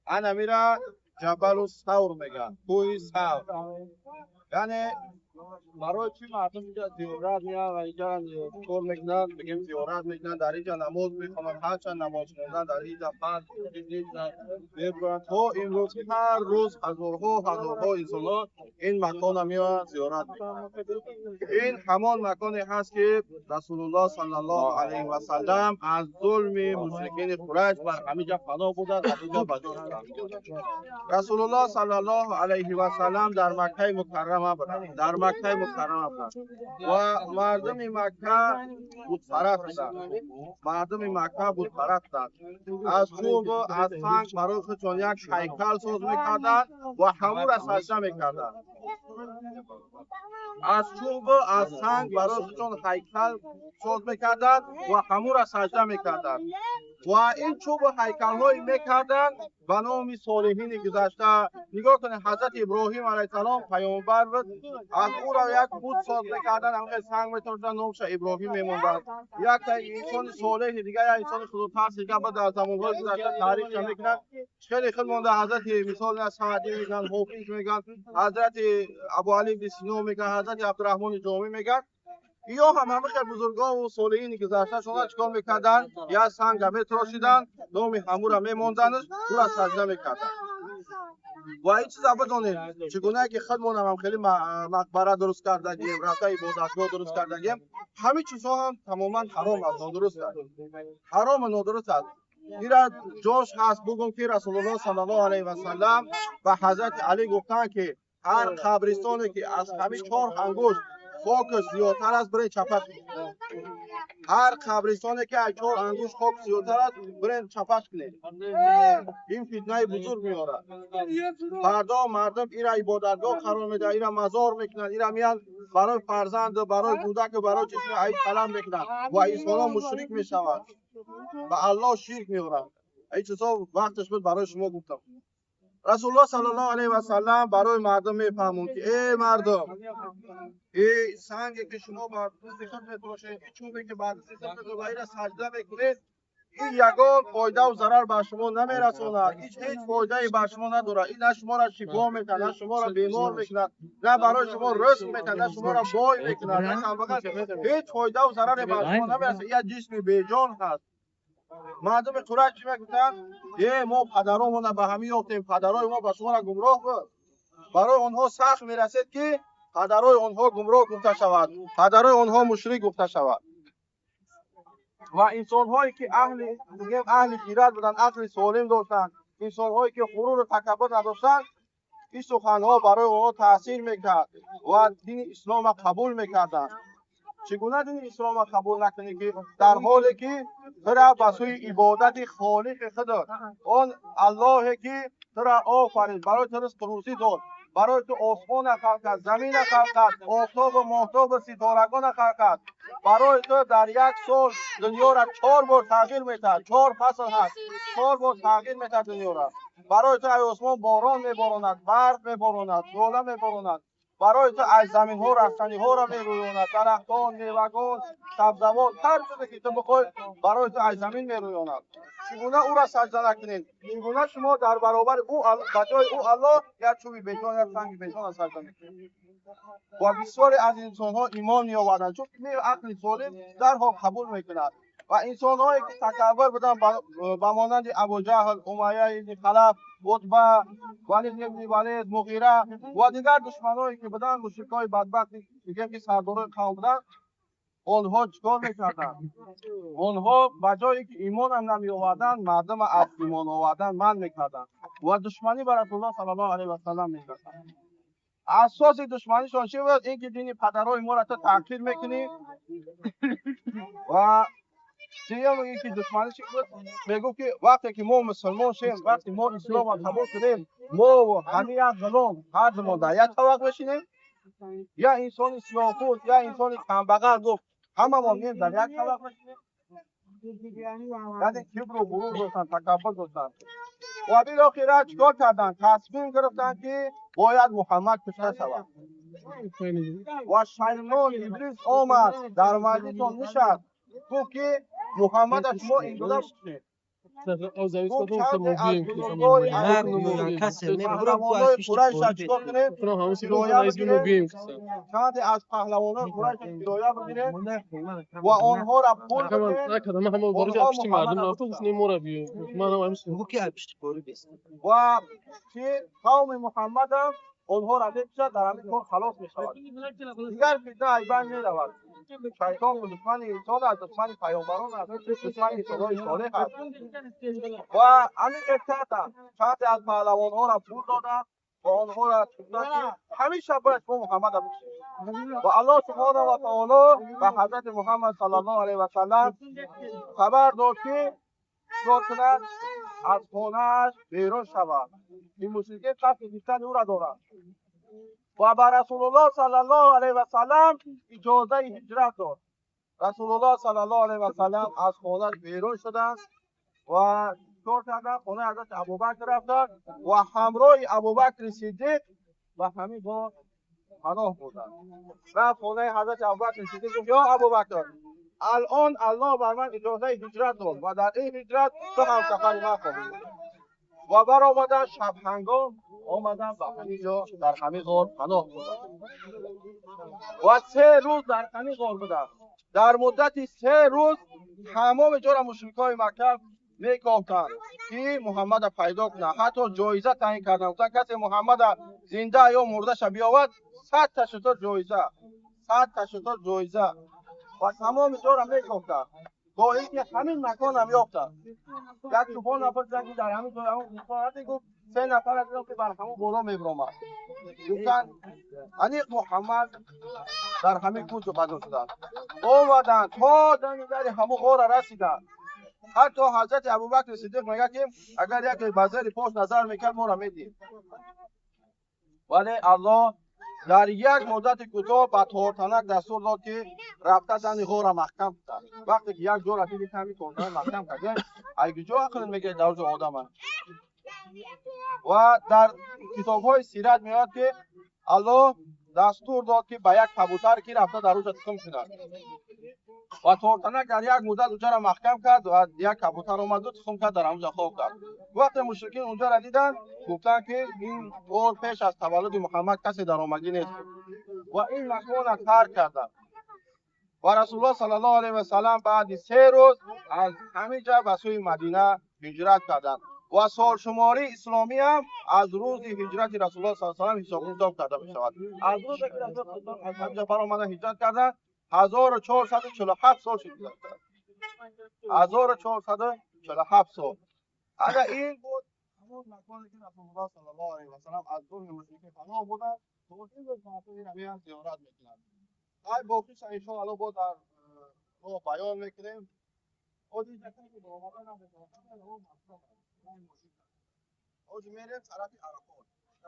Анамира Ҷабалу Савр мегӯянд, кӯҳи Савр. Яъне барои чӣ мардум инҷа зиёрат меянд ва инҷа кор мекунанд, мегӯем, зиёрат мекунанд, дар инҷа намоз мехонанд, ҳарчанд намоз хондан дар инҷа фарз мебуранд. То имрӯз ҳар рӯз ҳазорҳо ҳазорҳо инсонҳо ин макона меоянд, зиёрат мекунанд. Ин ҳамон маконе ҳаст, ки Расулуллоҳ саллаллоҳу алайҳи васаллам аз зулми мушрикини Қурайш бар ҳаминҷа паноҳ бурданд, аз инҷо ба ҷо шуданд. Расулуллоҳ саллаллоҳу алайҳи васаллам дар Маккаи Мукаррама буданд, дар Маккаи Мукаррама буданд ва мардуми Макка бутпараст буданд. Мардуми Макка бутпараст буданд, аз чӯбу аз санг барои худшон як ҳайкал соз мекарданд ва ҳамура саҷда мекарданд. Аз чӯбу аз санг барои худшон ҳайкал соз мекарданд ва ҳамура саҷда мекарданд. Ва ин чӯбу ҳайкалҳое мекарданд ба номи солиҳини гузашта. Нигоҳ кунед, Ҳазрати Иброҳим алайҳиссалом паёмбар буд, аз ӯро як бут соз мекарданд, ҳамхел санг метошиданд, номша Иброҳим мемонданд. Як инсони солеҳи дигар, як инсони худотарси дигар ба дар замонҳои гузашта таърихша мекунанд, хеле худ монда. Ҳазрати, мисол, Саъдӣ мегӯянд, Ҳофиз мегӯянд, Ҳазрати Абуалӣ ибни Сино мегӯянд, Ҳазрати Абдураҳмони Ҷомӣ мегӯянд. Ё ҳам ҳамахел бузургову солиҳини гузашташона чикор мекарданд? Як санга метарошиданд, номи ҳамура мемонданаш, ӯра саҷда мекарданд. Ва ин чиза бидонед, чӣ гуна ки худмонам ҳам хеле мақбара дуруст кардагием, рафта ибодатгоҳ дуруст кардагием, ҳамин чизҳо ҳам тамоман ҳаром аст, нодуруст аст, ҳарому нодуруст аст. Ира ҷош ҳаст бугум, ки Расулуллоҳ саллаллоҳу алайҳи васаллам ба Ҳазрати Алӣ гуфтанд, ки ҳар қабристоне ки аз ҳамин чор ангушт хокаш зиёдтар аст, бирен чапа кунед. Ҳар қабристоне ки аз чор ангушт хок зиёдтар аст, бирен чапаш кунед. Ин фитнаи бузург меорад. Фардо мардум ира ибодатгоҳ қарор медиҳад, ира мазор мекунанд, ира меянд барои фарзанду барои кӯдаку барои чиз аид талаб мекунанд ва инсонҳо мушрик мешаванд, ба Аллоҳ ширк меоранд. Ин чизҳо вақташ буд, барои шумо гуфтам. Расулуллоҳ саллаллоҳу алайҳи васаллам барои мардум мефаҳмонд, ки эй мардум, эй санге ки шумо бар дасти худ метошед, ин чӯбе ки бар дасти худ метошед ва ира саҷда мекунед, ин ягон фоидаву зарар бар шумо намерасонад, ҳеҷ фоидае бар шумо надорад. Ин на шуморо шифо метиҳад, на шуморо бемор мекунад, на барои шумо ризқ метиҳад, на шуморо бой мекунад, на камбағал. Ҳеҷ фоидаву зараре бар шумо намерасад, як ҷисми беҷон ҳаст. Мардуми Қурайш чӣ мегуфтанд? Е, мо падаромона ба ҳамин ёфтем, падарои мо ба шуморо гумроҳ буд. Барои онҳо сахт мерасед, ки падарои онҳо гумроҳ гуфта шавад, падарои онҳо мушрик гуфта шавад. Ва инсонҳое ки аҳли, мегӯем, аҳли хират буданд, ақли солим доштанд, инсонҳое ки ғуруру такаббур надоштанд, ин суханҳо барои онҳо таъсир мекард ва дини исломро қабул мекарданд. Чӣ гуна дини исломро қабул накунӣ, ки дар ҳоле ки тура ба сӯи ибодати холиқи худ, он Аллоҳе ки тура офарид, барои ту ризқу рӯзӣ дод, барои ту осмона халқ кард, замина халқ кард, офтобу моҳтобу ситорагона халқ кард, барои ту дар як сол дунёра чор бор тағйир метаҳад, чор фасл ҳаст, чор бор тағйир метаҳад дунёра, барои ту аз осмон борон меборонад, барф меборонад, шӯъла меборонад, барои ту аз заминҳо растаниҳоро мерӯёнад, дарахтон, мевагон, сабзавот, ҳар чизе ки ту бихоҳӣ, барои ту аз замин мерӯёнад, чӣ гуна ӯра саҷда накунед? Чӣ гуна шумо дар баробари ӯ, ба ҷои ӯ Аллоҳ, як чӯби беҷон, як санги беҷона саҷда мекунед? Ва бисёре аз инсонҳо имон меоварданд, чунки ақли солим дарҳол қабул мекунад. Ва инсонҳое ки такаббур буданд, ба монанди Абуҷаҳл, Умайя ибни Халаф, Утба, Валид ибни Валид, Муғира ва дигар душманое ки буданд, мушрикҳои бадбахт, мегӯем, ки сардорои қавм буданд, онҳо чикор мекарданд? Онҳо ба ҷое ки имонам намеоварданд, мардума аз имон овардан манъ мекарданд ва душманӣ ба Расулуллоҳ саллаллоҳу алайҳи васаллам мекарданд. Асоси душманишон чӣ буд? Ин ки дини падарои моро ту таҳқир мекунӣ. Ва сеюм ин ки душманӣ чӣ буд? Мегуфт, ки вақте ки мо мусулмон шем, вақте мо исломро қабул кунем, мо ҳамин як ғулом ҳардумон дар як табақ мешинем. Я инсони сиёҳпӯст, я инсони камбағал, гуфт, ҳамамон меем дар як табақ мешинем. Яъне кибру ғурур доштанд, такаббур доштанд. Ва билохира чикор карданд? Тасмим гирифтанд, ки бояд Муҳаммад кушта шавад. Ва шайтон Иблис омад, дар маҷлисон нишаст, гуфт, ки Муҳаммада шумо ин гуна бикушед. Чанде аз бузургони паҳлавонои Қурайша чикор кунем? Кироя бигирем. Чанде аз паҳлавонои Қурайша кироя бигирем ва онҳоро пул бидем. Ва ки қавми Муҳаммадам онҳоро мекушад, дар ҳамин кор халос мешавад. Дигар фитна айбан меравад. Шайтон душмани инсон аст, душмани паёмбарон аст, душмани инсонҳои солеҳ аст. Ва ҳамин карданд. Чанде аз паҳлавонҳоро пул доданд ва онҳоро гуфтанд, ки ҳамеша бояд шумо Муҳаммадро бикушед. Ва Аллоҳ субҳонаҳу ва таоло ба ҳазрати Муҳаммад саллаллоҳу алайҳи васаллам хабар дод, ки чикор кунад? Аз хонааш берун шавад. Ин мушрикин қасди гирифтани ӯро доранд. Ва ба Расулуллоҳ саллаллоҳу алайҳи васаллам иҷозаи ҳиҷрат дод. Расулуллоҳ саллаллоҳу алайҳи васаллам аз хонааш берун шуданд ва чикор карданд? Хонаи ҳазрати Абубакр рафтанд ва ҳамроҳи Абубакри Сиддиқ ба ҳамин ғор паноҳ бурданд. Рафт хонаи ҳазрати Абубакри Сиддиқ, гуфт: ё Абубакр, алон Аллоҳ бар ман иҷозаи ҳиҷрат дод ва дар ин ҳиҷрат ту ҳамсафари ман хоҳӣ буд. Ва баромаданд, шабҳангом омаданд ба ҳамин ҷо, дар ҳамин ғор паноҳ бурданд ва 3 рӯз дар ҳамин ғор буданд. Дар муддати 3 рӯз тамоми ҷоро мушрикони Макка мекофтанд, ки Муҳаммадро пайдо кунанд. Ҳатто ҷоиза таъин карданд, гуфтанд касе Муҳаммадро зинда ё мурдаша биёвад, 100 та шутур ҷоиза, 100 та шутур ҷоиза. Ва тамоми ҷоро мекофтанд то инки ҳамин маконам ёфтанд. Як чӯпон напурсиданд, ки дар ҳамин ҷой ҳамон гӯсфанд ҳаст? Гуфт: 3 нафар аз инҳо ки бар ҳамон боло мебаромад. Гуфтанд: аниқ Муҳаммад дар ҳамин кӯча бадо шуданд. Омаданд то дами дари ҳамон ғора расиданд. Ҳатто ҳазрати Абубакри Сиддиқ мегӯяд, ки агар яке ба зери пош назар мекард, моро медид. Вале Аллоҳ дар як муддати кӯтоҳ ба тортанак дастур дод, ки рафта дани ғора маҳкам кунад. Вақте ки як ҷо рафтид, ҳамин тортанак маҳкам кард. Ай куҷо ақл мегиред дар ҷо одама? Ва дар китобҳои сират меояд, ки Аллоҳ дастур дод, ки ба як кабутар ки рафта дар уҷа тухм кунад. Ва тортанак дар як муддат уҷаро маҳкам кард ва як кабутар омаду тухм кард, дар ҳамуҷа хоб кард. Вақте мушрикин унҷаро диданд, гуфтанд, ки ин ғор пеш аз таваллуди Муҳаммад касе даромадӣ нест ва ин маконро тарк карданд. Ва Расулуллоҳ саллаллоҳу алайҳи васаллам баъди 3 рӯз аз ҳамин ҷо ба сӯи Мадина ҳиҷрат карданд. Ва солшумории исломӣ ҳам аз рӯзи ҳиҷрати Расулуллоҳ саллаллоҳу алайҳи васаллам ҳисоб китоб карда мешавад. Аз рӯзе ки Расулуллоҳ аз ҳамин ҷо баромада ҳиҷрат карданд, 1447 сол шуд. 1447 сол. Ага ин буд ҳамон маконе ки Расулуллоҳ саллаллоҳу алайҳи васаллам аз зулми мушрикин паноҳ бурданд. То ин рӯз мардум инро меоянд зиёрат мекунанд. Ай боқиша иншоаллоҳ боз дар роҳ баён мекунем. Оҷи мерем тарафи Арафот.